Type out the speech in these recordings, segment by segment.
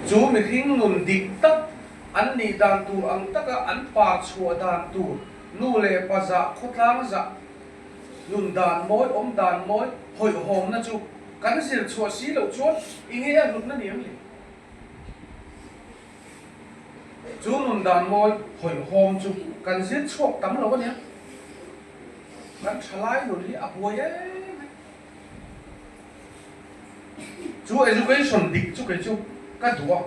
Chu mihring nun dik tak, an nih dan tur ang taka an par chhuah dan tur, nu leh pa zah, khawtlang zah, nun dan mawi, awm dan mawi, hawihhawmna chu kan zir chhuah si loh chuan i nge a hlutna ni ang le? Chu nun dan mawi, hawihhawm chu kan zir chhuak tam lo a nia. Kan thalai nun hi a buai em em. Chu education dik chu kei chu ka duh a,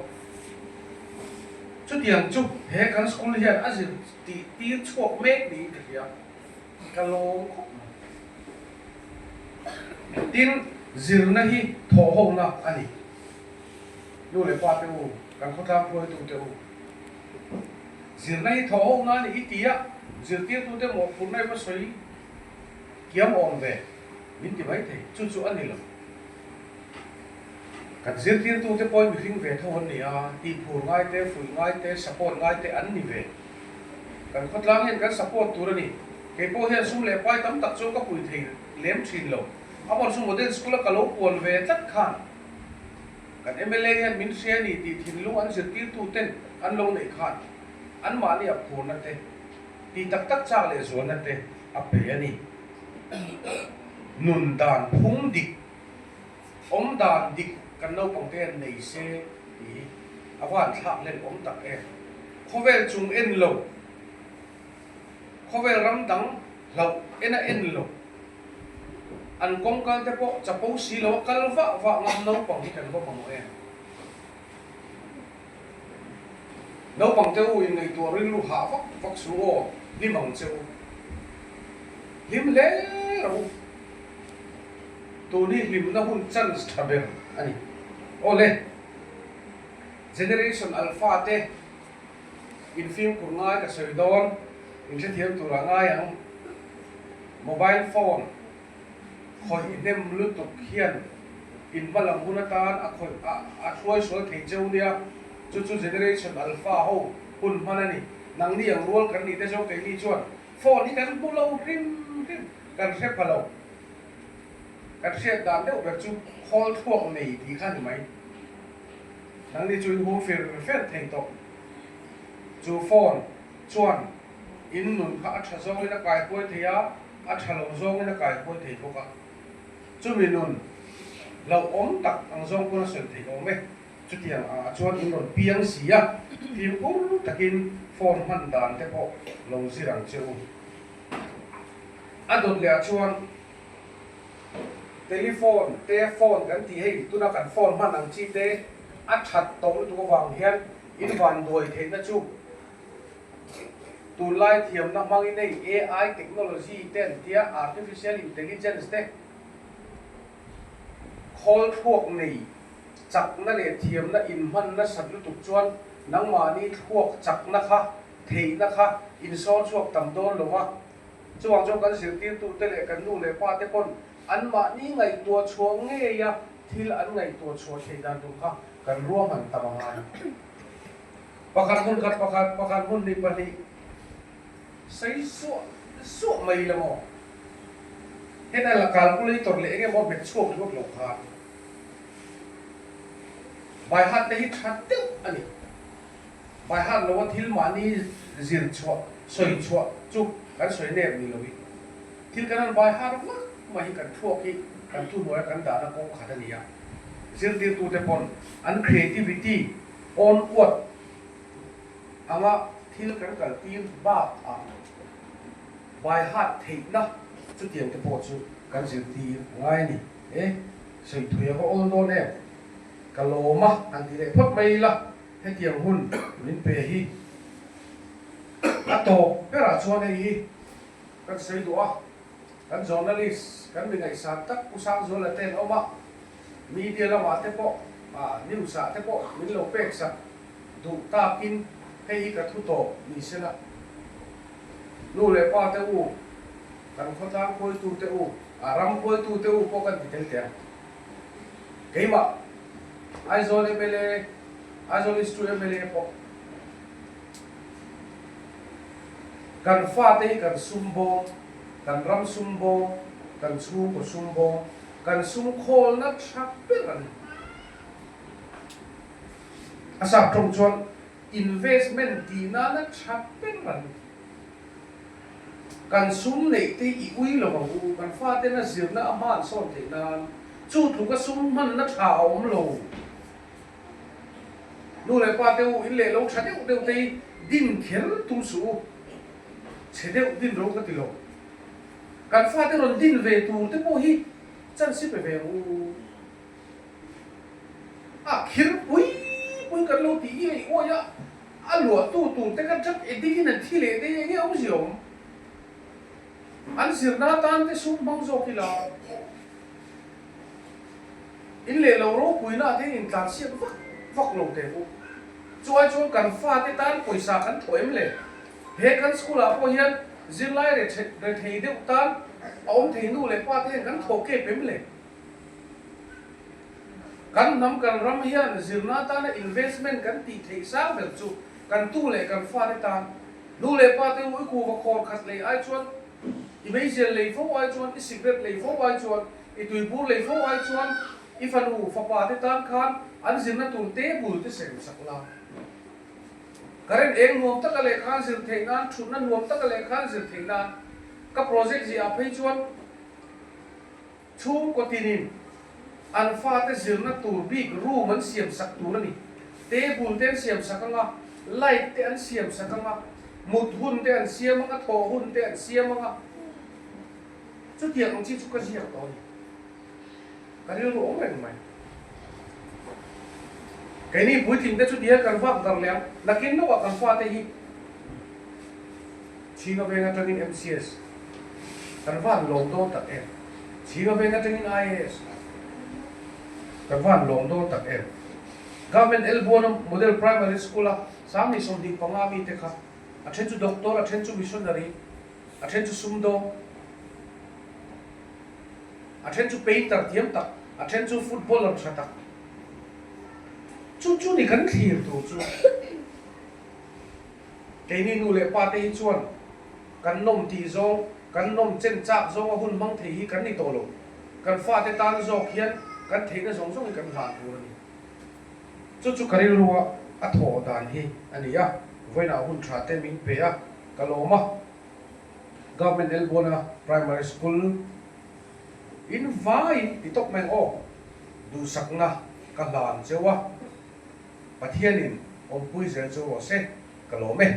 chutiang chu he kan school hian a zir tih tir chhuak mek niin ka hria, ka lawm khawp mai. Tin, zirna hi thawhhona a ni. Nu leh pa te u, kan khawtlang hruaitu te u, zirna hi thawhhona a ni i ti a, zirtirtute mawhphurhna i va sawi kiam awm ve. Min ti mai thei, chu chu a ni lo. Kan zirtirtute pawhin mihring ve tho an ni a, tihphur ngai te, fuih ngai te, support ngai te an ni ve. Kan khawtlang hian kan support tur a ni. Kei pawh hian sum leh pai tam tak chu ka pui thei lem thin lo. Amawr chu model school a ka lo puan ve tlat khan kan mla hian min hria a ni tih thinlung an zirtirtuten an lo neih khan anmahni a phurna te, tih tak tak chak leh zualna te a pe a ni. Nun dan phung dik, awm dan dik kan naupang te hian nei se tih hi a van thlak hlel awm tak em. Khawvel chung en lo, khawvel ram dang hlauh en a en lo, an kawng kal te pawh chapo si lo a kal vah vah ngam naupang hi kan va mamawh em. Naupang te u in ngaihtuah rilru hah vak vak su aw, hlim ang che u. Hlim hle rawh u. Tun hi hlimna hun chance tha ber a ni. Aw le, Generation Alpha te in fimkhur ngai ka sawi dawn, in hrethiam turah ngai ang. Mobile phone. Khawih hnem lutuk hian in hma lam hun atan a khawih a a hruai sual thei cheu nia, chu chu Generation Alpha ho hun hman a ni. Nangni ang rual kan nih te zawng keini chuan phone hi kan hmu lo hrim hrim, kan hre pha lo. Kan hriat dan deuh ber chu khawl thluak nei tih kha ni mai. Nangni chu in hum fir fer thei tawh. Chu phone chuan in nun kha a tha zawngin a kaihruai thei a, a tha lo zawngin a kaihruai thei bawk a, chumi nun hlauhawm tak ang zawng pawn a sawi theih awm e. Chutiang ah chuan in rawn piang si a, fimkhur takin phone hman dan te pawh lo zir ang che u. A dawt leh ah chuan telephone te phone kan tih hei tuna kan phone hman ang chi te a that tawh lutuk avang hian in vanduai theihna chu Tunlai thiamna hmangin hei AI technology te an tia, artificial intelligence te, khawl thluak nei chakna leh thiamna inhman nasat lutuk chuan nangmahni thluak chakna kha, theihna kha insawr chhuak tam dawn lo va. Chuvang chuan kan zirtirtute leh kan nu leh pa te pawn anmahni ngaihtuah chhuah ngeia thil an ngaihtuah chhuah theih dan tur kha kan ruahman tam a ngai. Pakhat hmun khat pakhat, pakhat hmun hnih pahnih sei suah suah mai la maw? Heta la calculator leh eng emaw hmet chhuak ringawt lo khan by heart te hi tha deuh a ni. By heart loa thil mahni zir chhuah, sawi chhuah chu kan sawi nep ni loin thil kan han by heart vak mai hi kan thluak hi kan thuhnuaia kan dahna kawng khat a ni a. Zirtirtute pawn an creativity Awn uat anga thil kan kal tir bak ah by heart theihna chutiang te pawh chu kan zirtir a ngai a ni. E, sawi thui a va awl dawn em? Ka lawm a, han ti leh phawt mai ila, hetiang hun min pe hi a tawp berah chuan hei hi kan sawi duh a, kan journalist kan mi ngaihsan tak Pu Sangzuala te an awm a, Media lamah te pawh, news ah te pawh min lo pek sak duh takin hei hi ka thu tawp ni se la. Nu leh pa te u, kan khawtlang khuaitu te u, ram khuaitu te u pawh kan ti tel teh ang. Keimah, Aizawl mla, Aizawl East 2 mla pawh kan fate hi kan sum bawm, kan ram sum bawm, kan chhungkaw sum bawm, Kan sum khawlna tha ber a ni. A sap tawng chuan investment tih nana tha ber an ni. Kan sum neih te i ui lo ang u, kan fatena zirna a hman sawn theih nan chu tluka sum hmanna tha a awm lo. Nu leh pa te u in leh lo tha deuh deuh te hi din kher tum suh u, chhe deuh din ro ka ti lo. Kan fate rawn din ve tur te pawh hi chance pe ve ang u. A khir pui pui kan lo tih i awi a, a luahtu tur te kha drug addict in an thi leh daih eng nge awmzia awm? An zirna atan te sum hmang zawk ila in leh lo ropuina ah te hian intlansiak vak vak lo teh u. Chu ai chuan kan fate tan pawisa kan thawh em le? He kan school ah pawh hian zirlai rethei deuh tan a awm thei nu leh pa te hian kan thawh kep em le? Kan hnam kan ram hian zirna atana investment kan tih theih sang ber chu kan tu leh kan fate tan nu leh pa te u i kuva khawr khat lei ai chuan i meizial lei fo ai chuan i cigarette lei fo ai chuan i tuibur lei fo ai chuan i fanu fapa te tan khan an zirna tur table te sem sak la. Current eng nuam taka lehkha an zir theih nan thutna nuam taka lehkha an zir theih nan ka project ziah ah phei chuan Chhungkaw tinin an fate zirna tur bik room an siam sak tur a ni. Table te an siam sak ang a, light te an siam sak ang a, mut hun te an siam ang a, thawh hun te an siam ang a. Chutiang ang chi chu ka ziak tawh a ni. Ka rilru awm reng mai. Keini puitling te chu tihian kan vak dar leh ang. Nakin lawkah kan fate hi Chhinga veng atangin MCS kan van lawm dawn tak em? Chhinga veng atangin IAS kan van lawm dawn tak em? Government Elbuana Model Primary School-a 25 mite kha a then chu doctor, a then chu missionary, a then chu sumdawng, a then chu painter thiam tak, a then chu footballer tha tak. Chu chu ni kan thlir tur chu. Keini nu leh pa te hi chuan kan nawm tih zawng, kan nawm chen chak zawnga hun hmang thei hi kan ni tawh lo. Kan fate tan zawk hian kan theihna zawng zawng hi kan hlan tur a ni. Chu chu ka rilrua a thawh dan hi a ni a, vawiinah hun tha te min pe a, ka lawm a. Government Elbona Primary School in vaiin ti tawp mai ang aw, duhsakna ka hlan cheu a. Pathianin awmpui zel chu rawh se, ka lawm e.